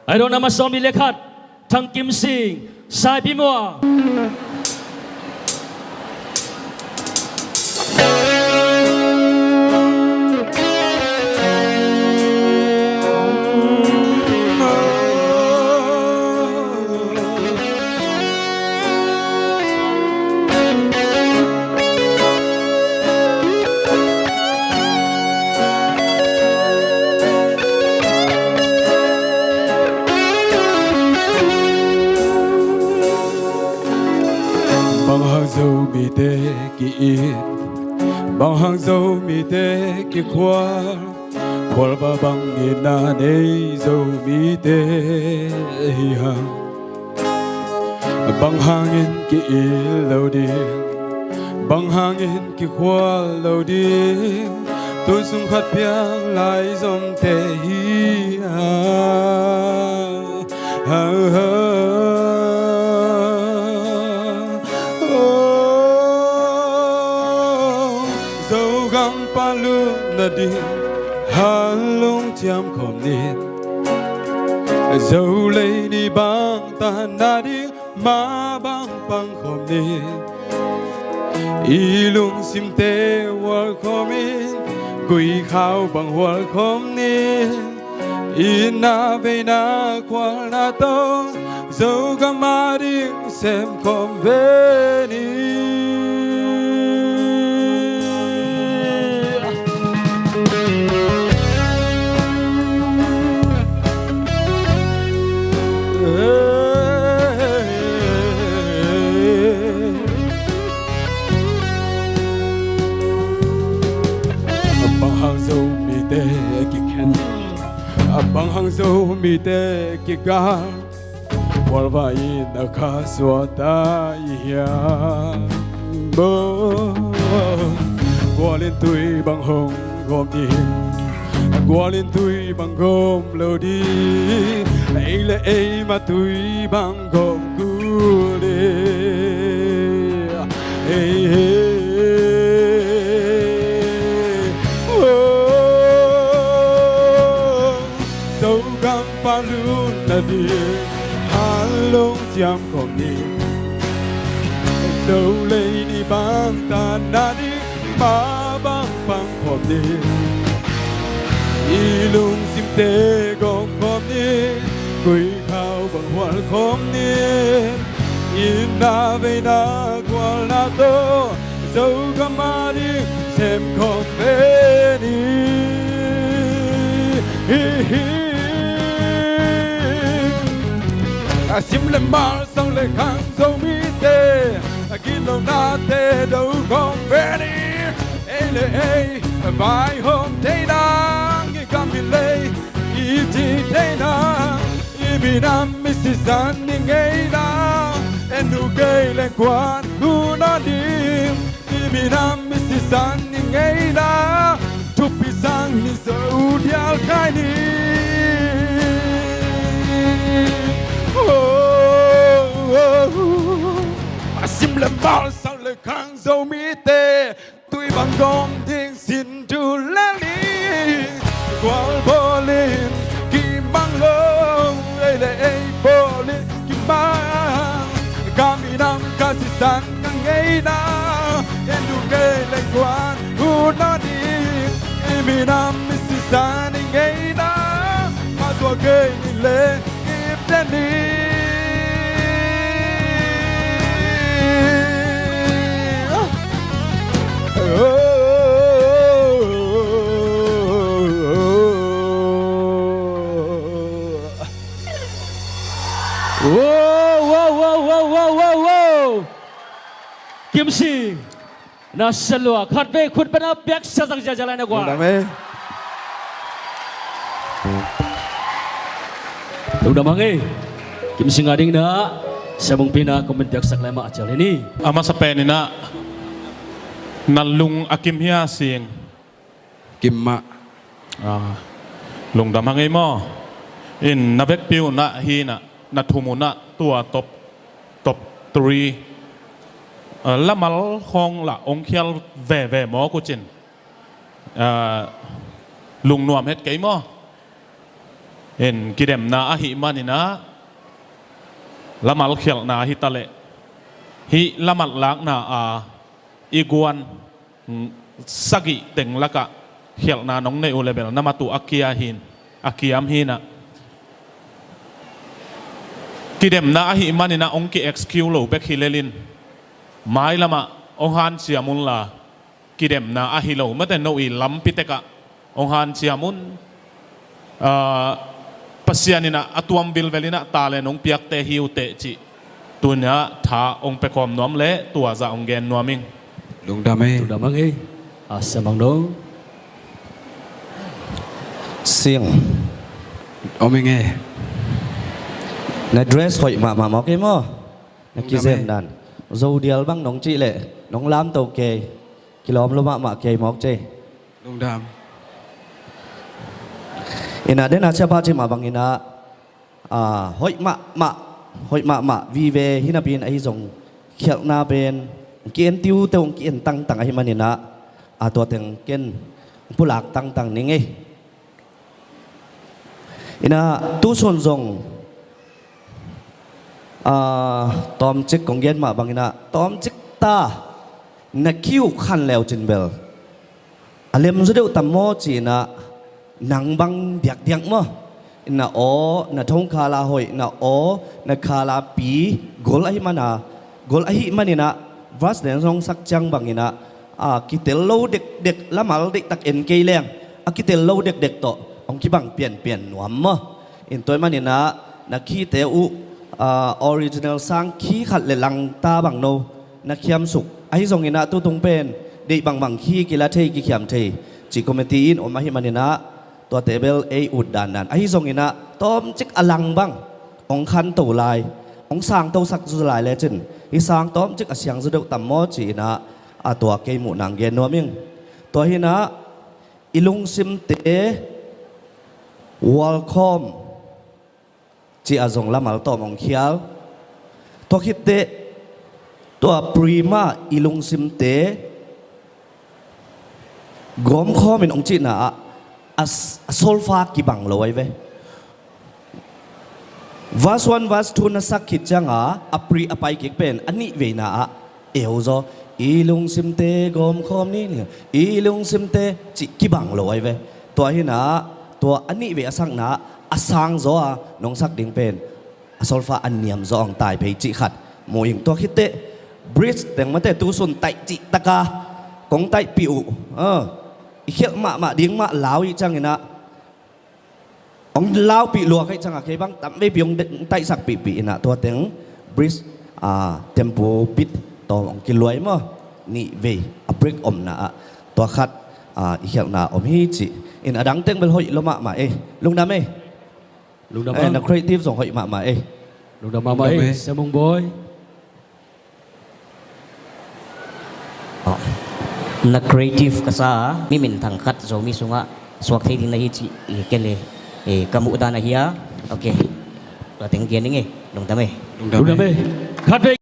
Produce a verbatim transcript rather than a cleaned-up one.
Ai dong nama sawm nih le khat, Thang Kim Sing, Saipi Mua. Bang hang Zomite ki-it, bang hang Zomite kikhual, khualva bangin a nei Zomite hi hang. Bang hangin ki-it lo ding, bang hangin kikhual lo ding, tun sung khat piang lai zomte hi a. Ha, ha. Oh, Zogam palu nading, halong ciam khom ni. Zo lei ni bang ta nading, ma bang pang khom ni. I lungsimte hual khom in, gui khau bang hual khom ni. I na vei na khual na tawh, Zogam ading sem khom ve ni. Bang hang Zomite kikhen, bang hang Zomite kigal, khualva in a kha suah ta i hiam? Bo, khual in tui bang hong gawm ding, khual in tui bang gawm lo ding, ei le ei mah tui bang gawm kul ding. Hey, hey. Oh, Zogam palu nading, halong ciam khom ni. Zo lei ni bang ta nading, ma bang pang khom ni. I lungsimte gawm khom ni, gui khau bang hual khom ni. I na vei na khual na tawh, Zogam ading sem khom ve ni. Hi, hi. A sim le mal, sang le khang Zomite, a gitlohnate do khom ve ni. Ei le ei vaihawm thei nang, i gam i lei i ci thei nang, i minam i sisan i ngei nang, en uh kei leng kuan uh nawn ding. I minam i sisan i ngei nang, thupi sang ni, Zo dial khai ni. Oh, oh, oh. A sim le mal, sang le khang Zomite, tui bang gawm ding sin tu lel ni. Khual bawl in kimang lo, ei le ei bawl in kimang. Ka minam ka sisan ka ngei nang, en uh kei leng kuan uh nawn ding. I minam i sisan i ngei nang, mah tua kei ni leh kip den ni. Wow, wow, wow. Kim Sing, na sa lua, khatvei khut bena piaksa zang ziazia lai na guai. Lungdam ei. Lungdam hang ei. Kim Sing ading na, sa bungpi na comment piaksak lai mah a cial hi ni. A masa pen in ah, na lung a kim hia Sing? Kim mah. Ah, lungdam hang ei maw. In na vekpi un ah hi na, na thum un ah tua top, top three, ah, lamal khawng lah ong khial veve maw kucin. Ah, lungnuam het kei maw. In kidemna ahih maninah lamal khialhna hitaleh hih lamal lakna a i guan sagih teng lakah khialhna nong neih uh le bel na matuh a kia hin, a kiam hinah. Kidemna ahih maninah hong ki-excuse lo bek hi lelin mailamah hong hanciam unla, kidemna ahi lo mate no i lampi tekah hong hanciam un. Pasian inah a tuam vilvel inah talent hong piakte hi uh teh cih tunia tha hong pia khawm nuam le tua zah hong gen nuam ing. Lungdam ei. Lungdam ei. A siamang dong. Siang. Om ing ei. Na dress hoih mahmah mawk ei maw? Na kizem dan. Zo dial bang nong cih leh nong lamto kei. Kilawm lo mahmah kei mawk cei. Lungdam. Inah dena siapa cih mah bang inah, ah, hoih mahmah, hoih mahmah vive hi napi in ahi zong khialhna pen ki-en tiute hong ki-en tangtang ahih maninah, ah, tua teng ken hong pulak tangtang ning ei. Inah tusun zong, ah, tawmcik kong gen mah bang inah tawmcik ta na khi uh khan leu cin bel a lem zaw deuh tam maw ci inah nang bang diakdiak maw? Inah aw na thongkhala hoih, na aw na khala pi gol ahih mana, gol ahih maninah verse nen zong sak ciang bang inah, a kitel lo dekdek lamal deihtak en kei leng a kitel lo dekdek tawh hong kibang pianpian nuam maw? In tua ahih maninah na khite uh, a, original sang khi khat le langta bang no na khiamsuk ahi zong inah tutung pen deih bangbang khi kila thei kikhiam thei cih committee in om ahih maninah tuate bel ei ut dandan ahi zong inah tawmcik a lang bang hong khanto lai, hong sangtosak zaw lai lecin hih sang tawmcik a siang zaw deuh tam maw ci inah a tua kei muh nang gen nuam ing. Tua hinah i lungsimte welcome ci-a zong lamal tawm hong khial. Tua khitteh tua prima i lungsimte gawmkhawm in hong cihna ah a, a solfa kibang lo ahi ve. Verse one, verse two na sak khit cianga a pri a pai kik pen a nih veina ah eu zaw, i lungsimte gawmkhawm ni, i lungsimte cih kibang lo ahi ve. Tua hinah tua a nih vei a sakna ah a sang zaw a nong sak ding pen a solfa a niam zaw hong tai phei cih khat mu ing. Tua khitteh bridge teng mate tusun taih cihtaka kong taihpih uh, a, i khialh mahmah ding mah lau ih cianginah hong laupih lua kei ciangah kei bang tam veipi hong taihsakpihpih inah tua teng bridge, a, tempo bit tawm hong kiluai maw? Nih vei a break omna ah tua khat, a, i khialhna om hi cih in a dang teng bel hoih lo mahmah ei. Lungdam ei. Lungdam ei, na creative zong hoih mahmah ei. Lungdam mahmah ei. Lungdam ei. Siamung Bawi. Na creative ka sa a, mi minthang khat Zomi sungah suak thei ding na hi cih i kei le, e, ka muh dan ahi a. Ok. Tua teng gen ning e. Lungdam e. Lungdam e. Khat vei.